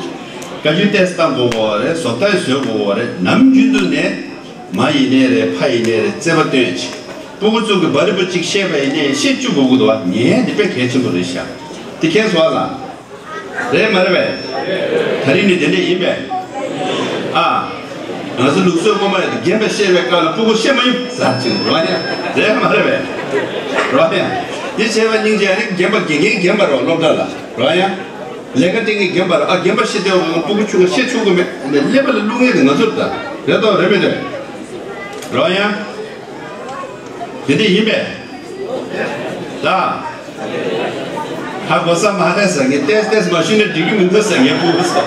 བཀའ་བཀྱོན་ཏེས་བཏང་དགོས་གོ་རེད། བཟོ་ལྟ་བཟོས་དགོས་གོ་རེད། ནམ་རྒྱུན་དུ་ནས། མ་ཡིན་ནའི་རེད། ཕ་ཡིན་ནའི་རེད། བརྩེ་བ་སྟོན་ཅིག་སྤུ་གུ་ཚོ་གི་བ་རི་པོ་གཅིག་བཤད་པ་ཡིན་ནའི་བཤད་བཅུག་དགོས་ཀྱི་འདུག་བ། ངས་འདི་དཔེ་གལ་ཆེན་པོ་རེད་ཤག་དེ་མཁྱེན་སོང་ཨ་ལ། རེད་མ་རེད་པས། ད་རིང་ནི་དེ་འདྲས་ཡིན་པས། ཨ། ང་ཚོ་ལུགས་སྲོལ་སྔོན་མ་ཡོད་དེ་རྒན་པ་བཤད་པའི་སྐབས་ལ་སྤུ་གུ་བཤད་མ་ཡིན་ཟེར་ཅིག་རེད་བ་ཡ། རེད་མ་རེད་པས། རེད་བ་ཡ། འདི་བྱས་པ་སྙིང་རྗེ་ཨ་ནི་རྒན་པ་དགེ་རྒན་རྒན་པ་རེད་བ་སློབ་གྲྭ་ལ་རེད་བ་ཡ། ལས་ཀ་སྟེང་གི་རྒན་པར་ཨ་རྒན་པར་བཤད་དེ་འོང་སྤུ་གུ་ཆུང་ངུ་བཤད་ཆོག་གི་མེད་ནས་ཀླད་པ་ལ་བླུག་མཁན་དེ་ང་ཚོར་ད་རེད་དོ་རེད་མི་འདུག་རོ་ཡ། དེ་འདྲ་ཡིན་པས། ད་ཧ་གོ་ས་མ་རེད་ཟེར་ངས་ཏེས་ཏེས་མ་ཞུས་ནས་འགྲིག་གི་མི་འདུག་ཟེར་ངས་སྤུ་གུ་ཚོ།